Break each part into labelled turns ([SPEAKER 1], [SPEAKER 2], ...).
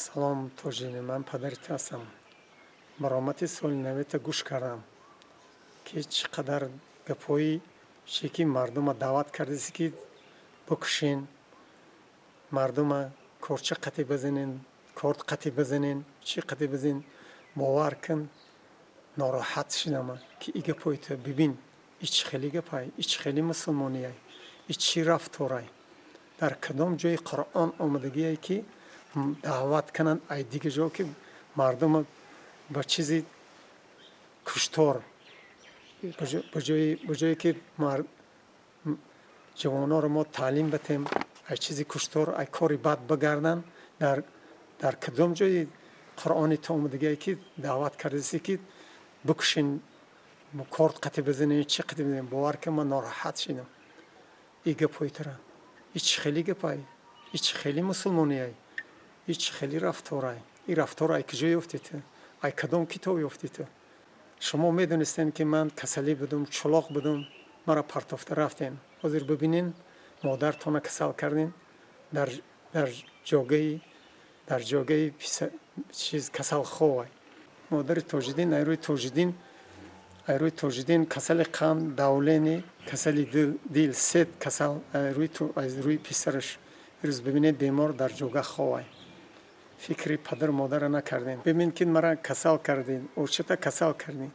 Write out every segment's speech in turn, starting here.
[SPEAKER 1] Салом, Тоҷиддин, ман падари ту ҳастам. Баромади соли навета гӯш кардам, ки чӣ қадар гапҳои чӣ ки мардума даъват кардеси, ки бикушен мардума, корча қатӣ бизанен, корт қатӣ бизанен, чӣ қатӣ бизанен. Бовар кун, нороҳат шудама, ки и гапҳои ту бибин, и чӣ хели гапай, и чӣ хели мусулмонияй, и чӣ рафторай? Дар кадом ҷои Қуръон омадагие, ки даъват кунанд ай дига ҷо, ки мардума ба чизи куштор, ба ҷое ки ҷавононро мо таълим батем, ай чизи куштор, ай кори бад бигарданд? Дар кадом ҷои Қуръони ту омадагие, ки даъват кардаси, ки бикушен, корт қатӣ бизанем, чӣ қатӣ бизанем? Бовар кун, ман нороҳат шидам и гапҳои тура. И чӣ хели гапай, и чӣ хели мусулмонияй, и чӣ хели рафторай? И рафтор ай куҷо ёфти ту, ай кадом китоб ёфти ту? Шумо медонистем, ки ман касалӣ будум, чулоқ будум, маро партофта рафтем. Ҳозир бибинен, модартона касал кардем, дар ҷогаи чиз касалховай модари Тоҷиддин. Айрӯи Тоҷиддин касали қанд, давление, касали дил, сет касал аз рӯи писараш. Ирӯз бибинед, бемор дар ҷога ховай. Фикри падару модарро накардем. Бибин, ки мара касал кардем, очата касал кардем,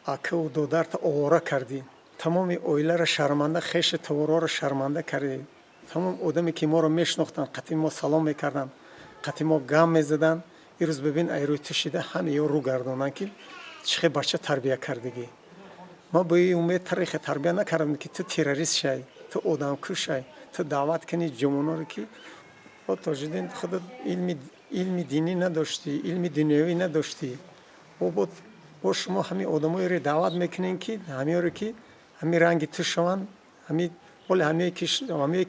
[SPEAKER 1] акаву додарта овора кардем, тамоми оиларо шарманда, хеши тавороро шарманда кардем. Тамом одаме, ки моро мешинохтанд, қатъи мо салом мекарданд, қатъи мо гам мезаданд, ирӯз бибин, ай рӯи ту шида ҳамеё рӯ гардонанд, ки чӣ хел бача тарбия кардагӣ. Ма бо ин умед тарихе тарбия накардам, ки ту террорист шай, ту одамкуш шай, ту даъват кунӣ ҷавоноро, ки о Тоҷиддин, худат илми динӣ надоштӣ, илми дунёвӣ надоштӣ. Бо шумо ҳамин одамоеро даъват мекунем, ки ҳамиёре ки ҳамин ранги ту шаванд. Ҳами ҳоле ҳамие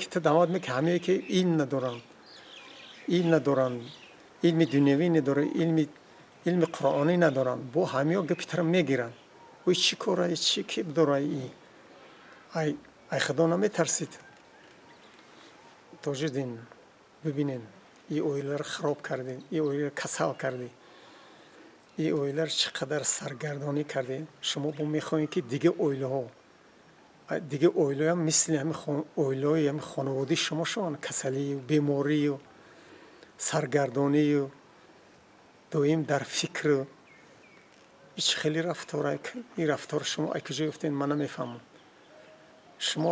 [SPEAKER 1] ки ту даъват мекунӣ, ҳамие ки илм надоранд, илм надоранд, илми дунявӣ надоранд, илми қуръонӣ надоранд, бо ҳамиё гапи туро мегиранд. Ой, чӣ кора, чӣ киб дора? И ай Худо наметарсид, Тоҷиддин? Бибинен, и оиларо хароб кардӣ, и оиларо касал кардӣ, и оиларо чӣ қадар саргардонӣ кардӣ. Шумо бо мехоҳем, ки дига оилаҳоам мисли ҳами оилаҳои ҳами хонаводаи шумо шаванд, касалию беморию саргардонию доим дар фикру. Ҳеч хеле рафтора, ин рафтори шумо ай куҷо ёфтед, ман намефаҳмам. Шумо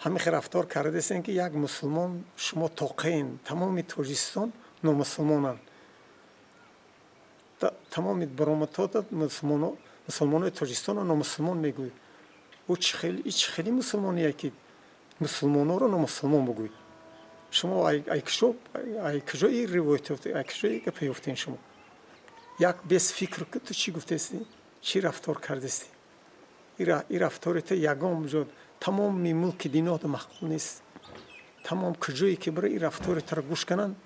[SPEAKER 1] ҳамин хел рафтор кардастем, ки як мусулмон шумо тоқаен, тамоми Тоҷикистон номусулмонанд. Тамоми баромадҳота мусулмонои Тоҷикистонро номусулмон мегӯед. Ӯ чӣ хели мусулмоние, ки мусулмонҳоро номусулмон бигӯед? Шумо ай куҷо ин ривоят ёфтед, ай куҷо ин гапа ёфтед? Шумо як без фикр, ту чӣ гуфтести, чӣ рафтор кардести? Ин рафтори ту ягон ҷо тамоми мулки динода маъқул нест. Тамом куҷое ки бира, ин рафтори туро гӯш кунанд,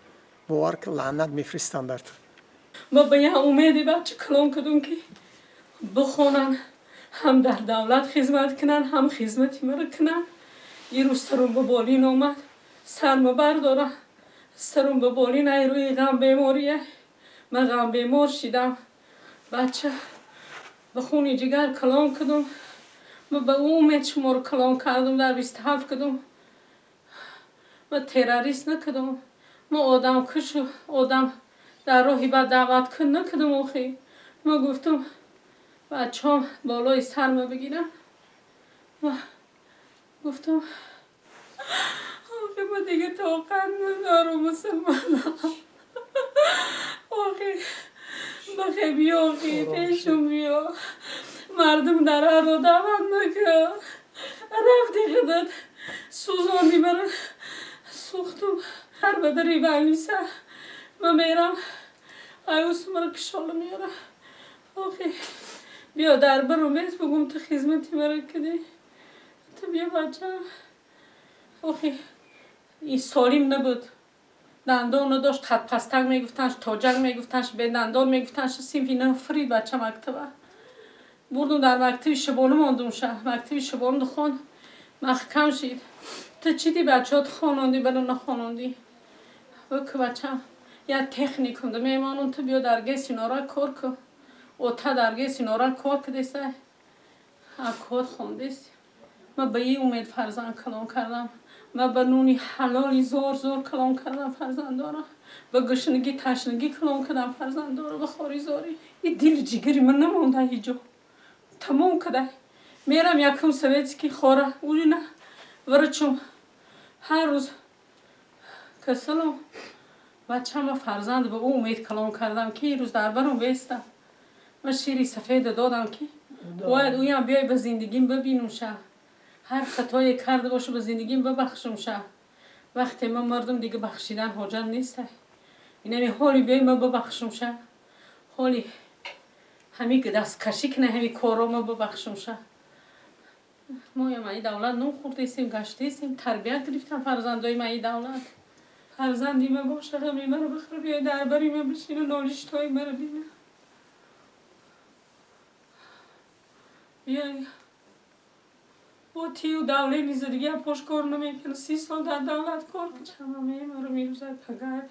[SPEAKER 1] бовар ки, лаънат мефиристанд дар ту.
[SPEAKER 2] Ма ба як умеди бача калон кардум, ки бихонанд, ҳам дар давлат хизмат кунанд, ҳам хизмати маро кунанд. Ирӯз сарум ба болин омад, сарма бардора, сарум ба болин, ай рӯи ғам бемория. Ман ғам бемор шидам. Бача ба хуни ҷигар калон кардум. Ма ба умед шуморо калон кардум, дар 27 кардум. Ма террорист накардум, ма одамкушу одам дар роҳи бад даъват кун накардум. Охи, ма гуфтум, бачаҳом болои сарма бигирам. Ма гуфтум, охи, ма дига тоқат надорам, мусулмона. Охи, бахе, биё, охи, пешум биё. Мардум дар ҳарро даъват накард. Рафти, худат сӯзонди, мара сӯхтум. Ҳар ба дари больница ма мерам, аюс мара кишола меёра. Охи, биё, дар бару бес бугум, ту хизмати мара кардӣ, ту биё, бача. Охи, и солим набуд, дандон надошт, қадпастак мегуфтанш, тоҷак мегуфтанш, бедандон мегуфтанш. Синфи нӯҳ фирид бача мактаба бурдум, дар мактаби шабона мондумша. Мактаби шабона хон маҳкам шид. Ту чӣ ди, бачаҳот хонондӣ, бара нахонондӣ? Ки бачам. Я техникум да мемонум, ту биё дар ГЭСи Норак кор ку. Ота дар ГЭСи Норак кор кудеса. Акод хондест. Ма ба ин умед фарзанд калон кардам. Ма ба нуни ҳалоли зор зор калон кардам фарзандора. Ба гушнагӣ ташнагӣ калон кардам фарзандора, ба хори зорӣ. И дили ҷигари ман намонда ҳиҷо. Тамом кадай. Мерам якум советский хора, урина врачум. Ҳар рӯз касалам. Бачама фарзанд ба ӯ умед калон кардам, ки ин рӯз дар барам бестам. Ма шири сафеда додам, ки бояд ӯям биёй ба зиндагим бибинум ша. Ҳар хатое карда боша, ба зиндагим бибахшум ша. Вақте ман мардум, дига бахшидан ҳоҷат нестай. Инами ҳоли биёй ма бибахшум ша. Ҳоли ҳами дасткашӣ кина ҳами корро ма бибахшум ша. Моям аи давлат нон хӯрдесем, гаштесем, тарбият гирифтам фарзандои ма аи давлат. Фарзанди ма боша, ғами маро бихӯр, биёй дар бари ма бишину нолиштҳои маро бина. Биёй бо тию давлени зиддигиам пош кор намекунам. 30 сол дар давлат кор кардам. Мемарам ирӯзай пагай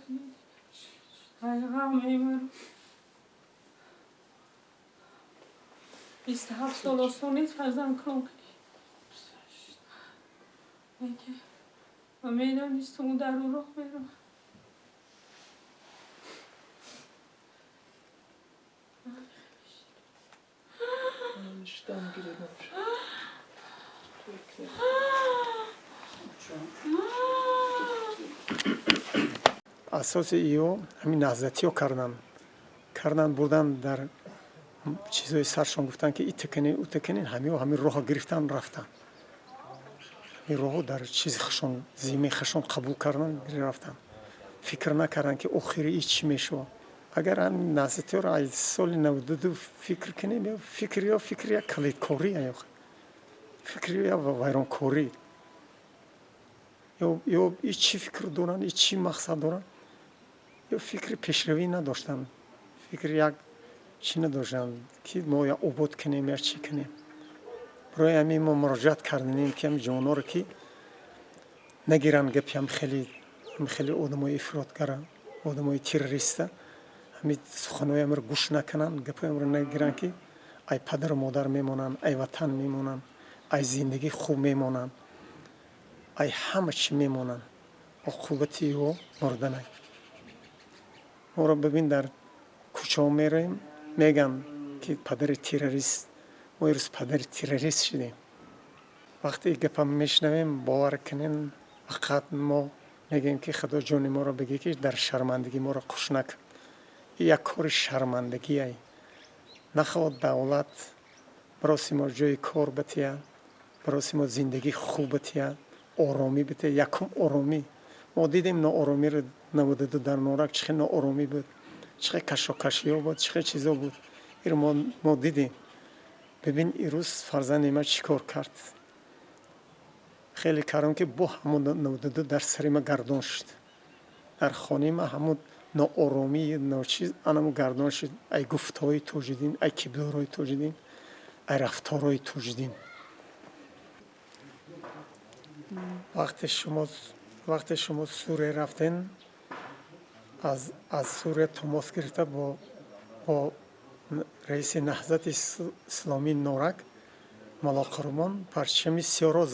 [SPEAKER 2] айғам мемарам. 27 сол осон нест фарзанд калон кунӣ. Ма медонистам, дар ӯ роҳ меравам.
[SPEAKER 1] Асоси иё ҳамин наҳзатиё кардан бурдан дар чизҳои саршон, гуфтанд, ки ита кунед, ута кунед. Ҳамиҳо ҳамин роҳро гирифтан, рафтан. Ҳамин роҳо дар чизи хушон, зиммаи хушон қабул кардан, рафтан. Фикр накарданд, ки охири и чӣ мешавад. Агар ҳамин наҳзатиёро аз соли 92 фикр кунем, ё фикр, ё фикри як калидкорӣ, ё фикри як вайронкорӣ, ё и чӣ фикр доранд, и чӣ мақсад доранд, ё фикри пешравӣ надоштанд, фикри як чӣ надоштанд, ки мо я обод кунем, я чӣ кунем. Барои ҳамин мо муроҷиат кардем, ки ҳамин ҷавонҳоро ки нагиранд гапи ҳам хеле одамои ифротгара, одамои террориста, ҳамин суханҳои амро гӯш накунанд, гапҳои амро нагиранд, ки ай падару модар мемонанд, ай ватан мемонанд, ай зиндагии хуб мемонанд, ай ҳама чӣ мемонанд. Оқубати ё мурданай. Моро бибин, дар кӯчаҳо меравем, мегӯянд, ки падари террорист. Мо ирӯз падари террорист шудем. Вақте гапам мешунавем, бовар кунем, фақат мо мегӯем, ки Худо ҷони моро бигӣ, ки дар шармандагӣ моро қуш накун. Ин як кори шармандагиай. Нахоҳад давлат бароси мо ҷои кор битиҳад, бароси мо зиндагии хуб битиҳад, оромӣ битиҳад. Якум оромӣ. Мо дидем нооромиро 92 дар Норак, чӣ хел нооромӣ буд, чӣ хел кашокашиҳо буд, чӣ хел чизо буд. Иро мо дидем. Бибин, ирӯз фарзанди ман чӣ кор кард. Хеле кардам, ки бо ҳамон 92 дар сари ма гардон шуд. Дар хонаи ма ҳамон нооромии ночиз анаму гардон шуд. Ай гуфтаҳои Тоҷиддин, ай кибдорҳои Тоҷиддин, ай рафторҳои Тоҷиддин. Вақте шумо Сурия рафтен, аз Сурия тамос гирифта бо раиси Наҳзати Исломии Норак Маллоқурбон парчами сиёҳро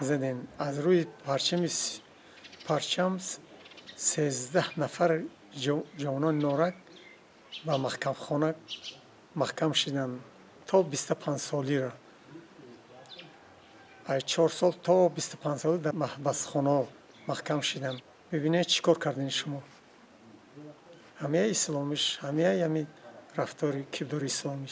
[SPEAKER 1] задем. Аз рӯи парчам 13 нафар ҷавонони Норак ба маҳкамхона маҳкам шиданд то 25-солиро. Аз 4 сол то 25 солӣ дар маҳбасхонаҳо маҳкам шиданд. Бибинед, чӣ кор кардем шумо. Ҳамияи исломиш, ҳамияи ҳамин рафтори кирдори исломиш.